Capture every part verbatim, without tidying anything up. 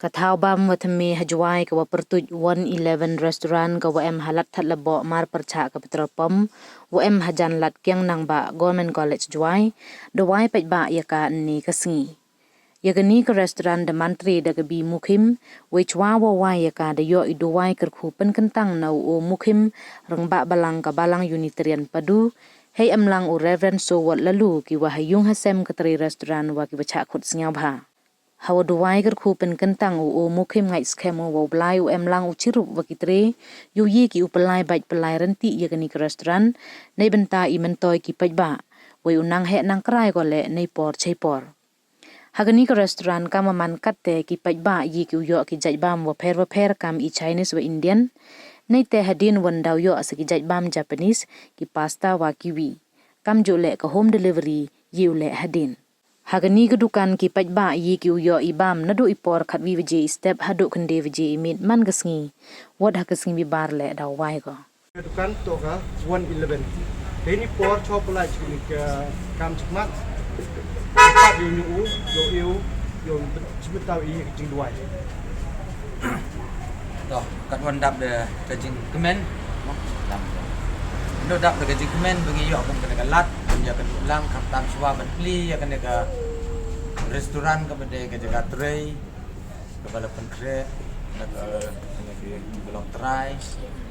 Ka thaw bam wa thymme ha Jowai ka wa pyrtuit One Eleven Restaurant ka wa em ha lad Thadlaboh mar pyrchah ka petrol pump wa em ha jan lad Kiang Nangbah Government College Jowai, da wai paidbah ya ka ynne ka sngi. Ya kani ka restaurant da mantri da ka Bi Mukhim, wei chwa wa wai ya ka da yoh i duwai kyrkhu pynkyntang na u O Mukhim, rangbah balang ka Balang Unitarian Padu, hei emlang u Reverend Sowot Lalu, ki wa ha yung ha sem ka trei restaurant wa ki wa chah khut sngewbha. Ha wa duwai kyrkhu pynkyntang u O Mukhim ngait skhem u wa u Blai u emlang u chirup wa ki trei, yu yi ki u pynlai bait pynlai rynti ya kani ka restaurant, nei bynta i myntoi ki paidbah, wei u nang heh nang krai ko le nei por chei por. Ha kani ka restaurant kam man kat te ki paidbah yi ki u yoh ki jait bam wa pher wa pher kam i Chinese wa Indian. Nei te hadien wan daw yoh sa ki jait bam Japanese, ki pasta wa kiwi. Kam ju le ka home delivery yi u le hadien. Ha kani ka dukan ki paidbah yi ki u yoh i bam naduh i por khatwi waje i step haduh khyndai waje i miet man ka sngi. Wat ha ka sngi bibar le daw wai ko. Ka dukan to ka One Eleven. Te ni por chop lai chini ka kam chikmat. Pat yo nyu u, yo iu, yo chimitaw i ka jingduwai. To, kat wan dap da ka jingkmen. Dap da. Ndo dap da ka jingkmen ba ngi yoh kum kane ka lad, kum ya ka dulang, khamtam shuwa ban pli ya kane ka restaurant ka ba dei ka jaka trei. Ka ba la pynkhreh na ka, na ki ba long trai,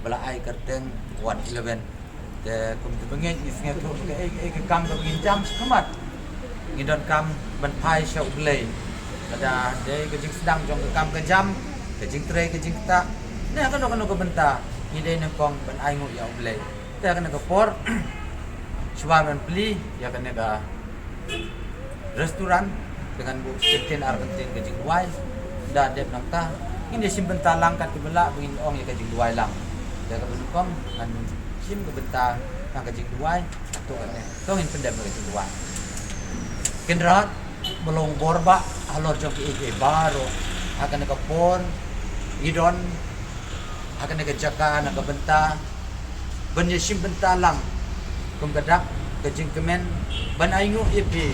ba la ai kyrteng One Eleven. Te kum te ba ngeit ngi sngewthuh ka ei ei ka kam ka ba ngin jam shakhmat. Ngi donkam ban phai sha U Blei. Lada dei ka jingsdang jong ka kam ka jam, ka jingtrei ka jingktah, ne kano kano ka bynta ngi dei nyngkong ban ai nguh ïa U Blei. Te kane ka por shuwa ban pli ïa kane ka restaurant, te ngan buh kyntien ar kyntien ka jingduwai. Da dep nangta ngin ïa shim bynta lang kat kiba lah ba ngin ong ïa ka jingduwai lang. Da kaba nyngkong ngan shim ka bynta na ka jingduwai. To kane to ngin pyndep ka jingduwai. Kynrad ba long bor ba halor jong kiei kiei baroh, ha kane ka por ngi don ha kane ka jaka na ka bynta ban ïa shim bynta lang kum ka dak ka jingkmen ban ai nguh ïa phi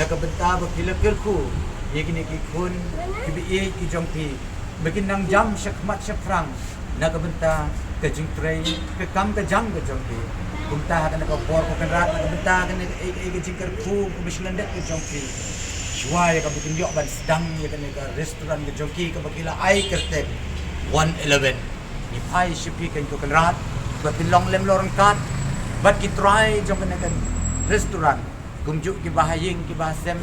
na ka bynta ba phi la kyrkhu ïa kine ki khun kiba ïeit ki jong phi ba kin nang jam shakhmat shaphrang na ka bynta ka jingtrei ka kam ka jam ka jong phi. Kumta ha kane ka por ko Kynrad na ka bynta kane ka ei ei ka jingkyrkhu kaba shlyndet ka jong phi. Shuwa ïa kaba kin ïoh ban sdang ïa kane ka restaurant ka jong ki kaba ki la ai kyrteng One Eleven. Ngi phai sha phi kane ko Kynrad ba phin long lem long ryngkat bad ki trai jong kane ka restaurant, kumjuh kiba ha ïing kiba ha sem,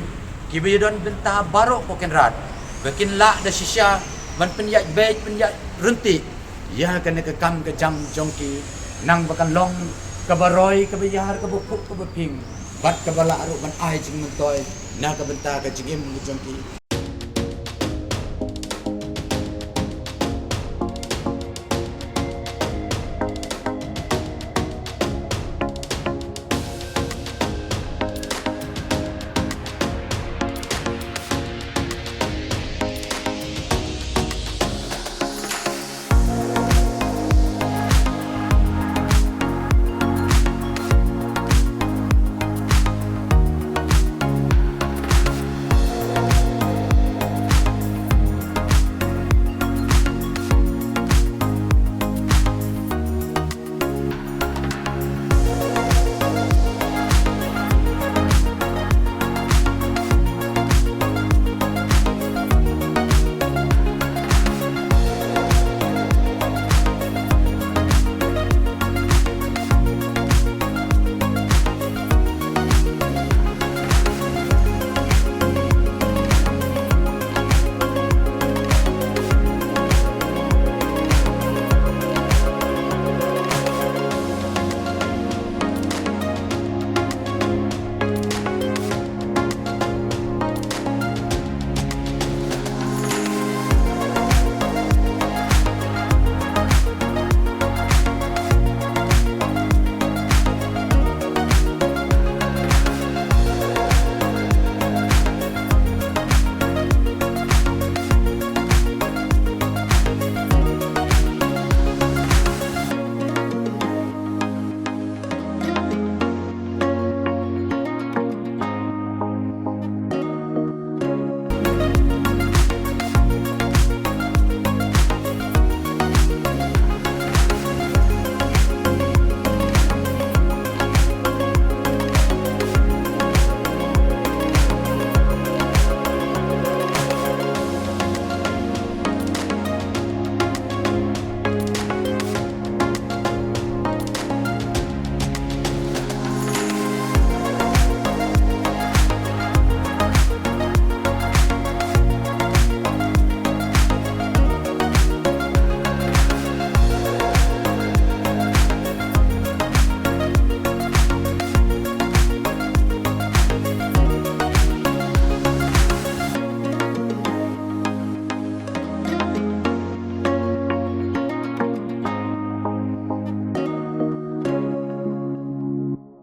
kiba ïa don bynta baroh ko Kynrad ba kin lah da shisha ban pynïaid beit pynïaid rynti ïa kane ka kam ka jam jong ki, nang ba kan long kaba roi kaba ïar kaba phuh kaba ping bad kaba lah ruh ban ai jingmyntoi na ka bynta ka jingim jong ki.